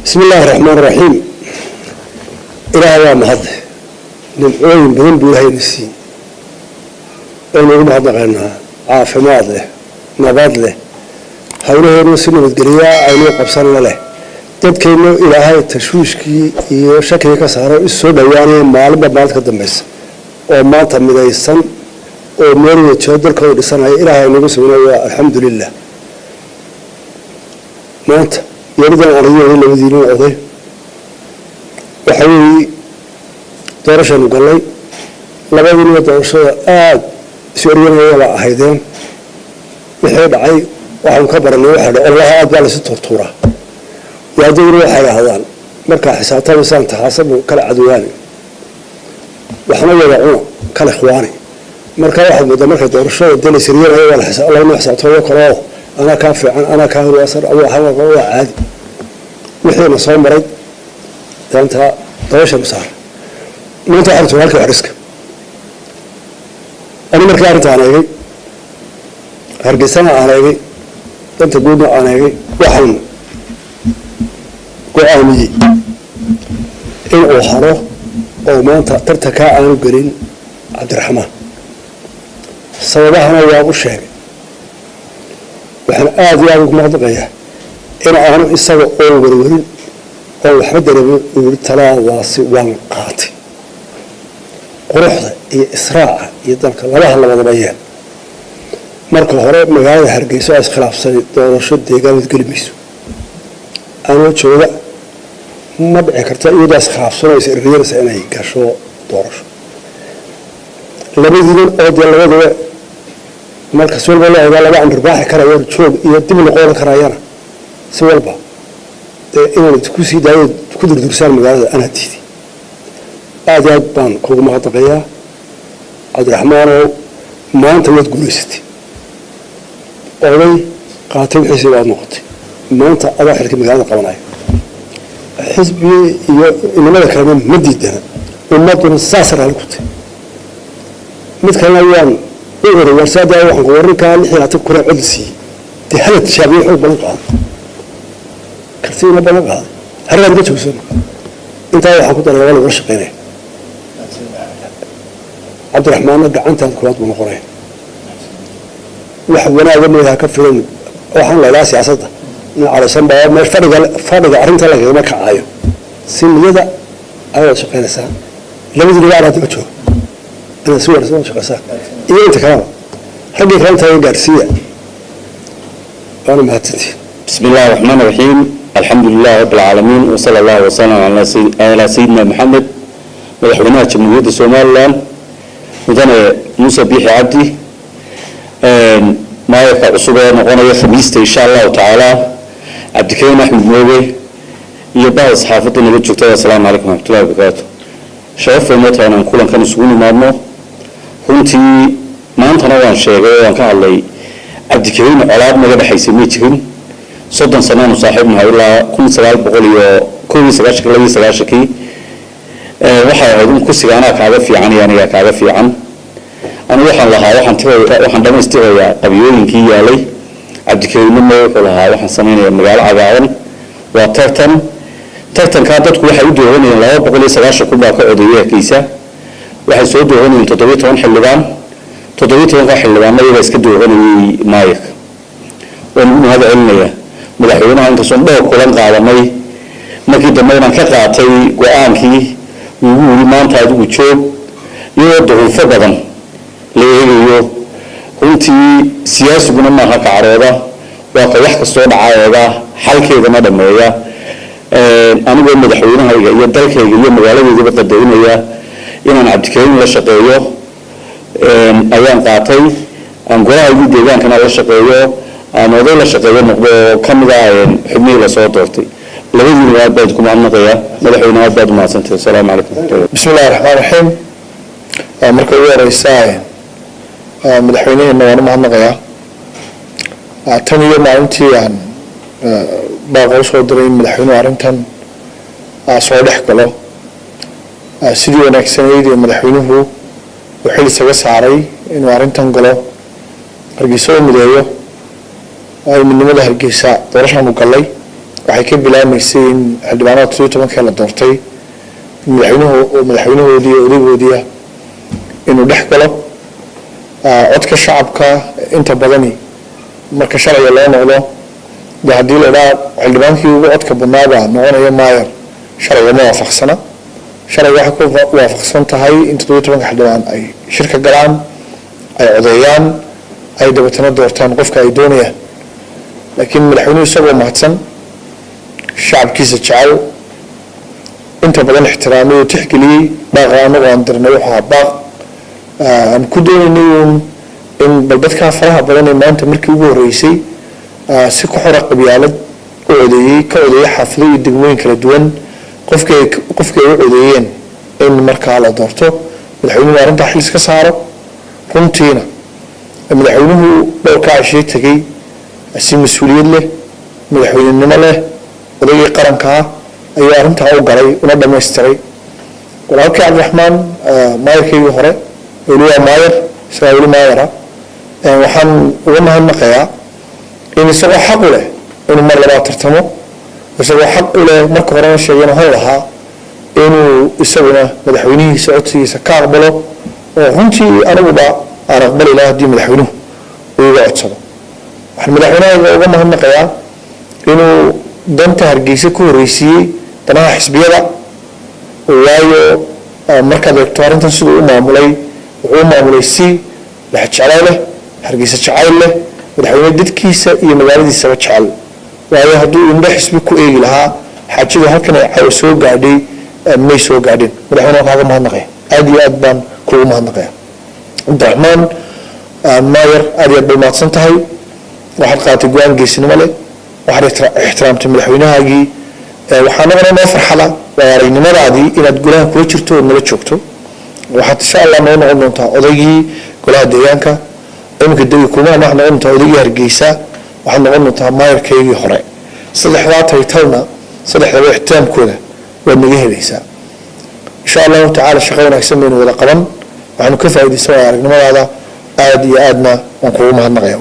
Bismi illaahi raxmaan raxiim. Ilaah waa mahadle, nimcooyin badan buu ilahayna siiyey oonu ugu mahadnaqaynaa. Caafimaad leh, nabad leh, howlaheenu si nabadgeliyaa aynuu qabsanna leh, dadkeennu Ilaahay tashwiishkii iyo shakigii ka saaro, is soo dhowaanaya maalinba maalinta ka dambaysa, oo maanta midaysan oo meel wada jiro, dalkooda dhisanaya, Ilaahay nagu sugna, waa alxamdu lilah. Maanta yeeridan aan idin labadiinin oday waxa weeye doorashaanu gallay. Labadiinba doorashada aada isu eryanaya baa ahaydeen. Wixii dhacay waxaanu ka baranay, waxa dha ololaha aad baa laysu tuurtuuraa. Waadaduna waxay dhahdaan markaa xisaabtamaysaan taxaasabu kala cadwaani, waxna wada cuna kala ikhwaani. Marka waxaad moodaa marka doorashada dee layseryanaya waa lagama xisaabtamayo kaloo anaa kaa fiican, anaa kaa horwaasan, waa caadi. Wixiina soo maray daanta dabashanu saara. Maanta waxaan jooga halkii xoriska. Ani markii arrinta aan eegay, Hargeysana aan eegay, danta guudna aan eegay, waxaan go-aamiyey in uu haro oo maanta tartankaa aanu gelin Cabdiraxmaan. Sababahana waan u sheegay. Waxaan aada iyo aada ugu mahadnaqayaa in aanu isaga oon werwerin oon waxba dareemin uu yiri talaadaasi waan qaatay. Quruxda iyo israaca iyo dalka labaha labadaba yeel. Marka hore magaalada Hargeysa oo iskhilaafsanay doorasho deegaanad geli mayso. Anoo jooga ma dhici karta iyadoo iskhilaafsanaysa ergeyanaysa inay gasho doorasho. Labadiinan oo dee labadaba marka si walba loo ogaa laba andharbaaxi karayo, joog iyo dib noqon karayana, si walba dee inaan ku sii daayo ku durdursaan magaalada anaa diiday. Aada iyo aad baan kugu mahadnaqayaa, Cabdiraxmaanow. Maanta waad guulaysatay, oday qaatay wixiisii waad noqotay. Maanta adaa xilka magaalada qabanaya, xisbigii iyo inamada kalena ma diidana, ummaduna saasa raalli ku tahy. Mid kalena waan u oray warsaada, waxaan ku warinkaa 26 kun ee cod la siiyey, dee hala tijaabiyo, xoog badan qaaday, kartiina badan qaaday, hargaan ka joogsan. Intaa waxaan ku daray waa lagula shaqeynaya. Cabdiraxmaanna gacantaada koowaad buu noqonaya. Wax wanaaga mooyaha ka filan. Waxaan la idhaha siyaasadda nin cadhaysan baa meel fadhiga fadhiga arrinta lagagama kacayo. Si niyada ayaad shaqeynaysaa, labadiinaba anaa daba jooga inaad si wanaagsan wada shaqeysaan iyo inta kaleba, raggii kale intaa gaarsiiya. Waana mahadsantihin. بسم الله الرحمن الرحيم، الحمد لله رب العالمين، وصلى الله وسلم على سيدنا محمد. Madaxweynaha Jamhuuriyadda Somaliland Mudane Muuse Biixi Cabdi, maayarka cusub ee noqonaya Khamiista insha Allahu tacaala Cabdikariin Axmed Mooge, iyo bahda saxaafadda naga joogtada, assalaamu calaykum waraxmatullahi wabarakaatu. Sharaf bay noo tahay inaan kulankan isugu nimaadno. Runtii maantana waan sheegay oo waan ka hadlay, Cabdikariin colaad naga dhexaysay ma jirin. 30 sanaanu saaxiib nahay, ilaa 1991, 92-kii. Waxay ahayd in kursiga anaa kaaga fiican iyo anigaa kaaga fiican. Anigu waxaan lahaa waxaan tiraya, waxaan dhamaystirayaa qabyooyinkii yaalay. Cabdikariinna ma wuxuu lahaa waxaan samaynayaa magaalo cagaaran. Waa tartan. Tartankaa dadku waxay u dooranayeen, 290,000 baa ka codeeyay Hargeysa. Waxay soo dooranayeen 17 xildhibaan. 17-ka xildhibaanna iyagaa iska dooranayay maayarka. Waan ugu mahad celinayaa madaxweynaha, inkastoon dhowr kulan qaadanay, markii dambe inaan ka qaatay go-aankii ugu yiri maanta adigu joog, iyadoo duruufo badan la eegayo. Runtii siyaasiguna maaha kacarooda, waa ka wax kastoo dhaca eega, xalkeedana dhameeya. Anigoo madaxweynahayga iyo dalkayga iyo magaaladeydaba qadarinaya, inaan Cabdikariim la shaqeeyo ayaan qaatay, aan golahaygii deegaankana la shaqeeyo, aan oday la shaqeeyo noqdo oo ka mid ah xubnihii lasoo doortay. Labadiina aad baan idinku mahadnaqayaa. Madaxweyne, aad baad umahadsantahay. Asalaamu calaykum waraxmatullahi. Bismi illahi raxmaan raxiim. Marka ugu horeysa madaxweynaheena waan u mahadnaqayaa. Tan iyo maalintii aan baaqa usoo diray in madaxweynuhu arrintan soo dhex galo, sidii wanaagsanayd ee madaxweynuhu uu xil isaga saaray inuu arrintan galo, Hargeysa u mideeyo, waayo midnimada Hargeysa doorashaanu gallay. Waxay ka bilaamaysay in xildhibaanada 17-kee la doortay madaxweynuhu, madaxweynahoodii, odaygoodiia inuu dhex galo codka shacabka. Inta badani marka sharciga loo noqdo, de haddii la idhaa xildhibaankii ugu codka badnaabaa noqonaya maayar, sharciga ma waafaqsana. Sharciga waxay ku waafaqsan tahay in 17-ka xildhibaan ay shirka galaan, ay codeeyaan, ay dabeetana doortaan qofka ay doonayaan. Laakiin madaxweynuhu isagoo mahadsan, shacabkiisa jecel, inta badan ixtiraamay oo tixgeliyey baaqa anagu aan dirnay, wuxuu ahaa baaq aan ku doonaynay uun in bal dadkaa faraha badan ee maanta markii ugu horreysay si ku xora qabyaalad u codeeyey, ka codeeyey xaafado iyo degmooyin kala duwan, qofkii ay u codeeyeen in markaa la doorto, madaxweynuhu arrintaa xil iska saaro. Runtiina madaxweynuhu dhowrkaa cishee tegey si mas-uuliyad leh, madaxweynenimo leh, odaygii qarankaa ayuu arrintaa u galay una dhamaystiray. Walaalkii Cabdiraxmaan, maayarkaygii hore, weli waa maayar, isagaa weli maayara. Waxaan uga mahadnaqayaa in isagoo xaq u leh inuu mar labaad tartamo, isagoo xaq u leh, marka horena sheegayna hor lahaa, inuu isaguna madaxweynihiisa codsigiisa ka aqbalo, oo runtii aniguba aan aqbali laha haddii madaxweynuhu uu iga codsado. Waxaan madaxweynahayga uga mahadnaqayaa inuu danta Hargeysa ku horreysiiyey danaha xisbiyada, waayo markaad eegto arrintan siduu u maamulay, wuxuu u maamulay si lexjeclo leh, Hargeysa jacayl leh, madaxweyne dadkiisa iyo magaaladiisaba jecel. Waayo hadduu indho xisbi ku eegi lahaa, xaajadu halkan ay caawa soo gaadhay may soo gaadhin. Madaxweyne, waan kaaga mahadnaqaya, aada iyo aad baan kuugu mahadnaqaya. Cabdiraxmaan maayar, aad iyo aad bay mahadsan tahay. Waxaad qaadatay go-aan geesinimo leh, waxaad ixtiraamtay madaxweynahaagii. Waxaa nagana noo farxada waa aragnimadaadii inaad golaha kula jirto ood nala joogto. Waxaad insha Allah noo noqon doontaa odaygii golaha deegaanka iminka degi kuma, waxaad noqon doontaa odaygii Hargeysa, waxaad noqon doontaa maayarkaygii hore. Saddexdaa taytalna, saddexdaba ixtiraamkooda waad naga helaysaa insha Allahu tacaala. Shaqo wanaagsan baynu wada qaban, waxaanu ka faa'iidaysan waa aragnimadaada. Aada iyo aadna waan kugu mahadnaqaya.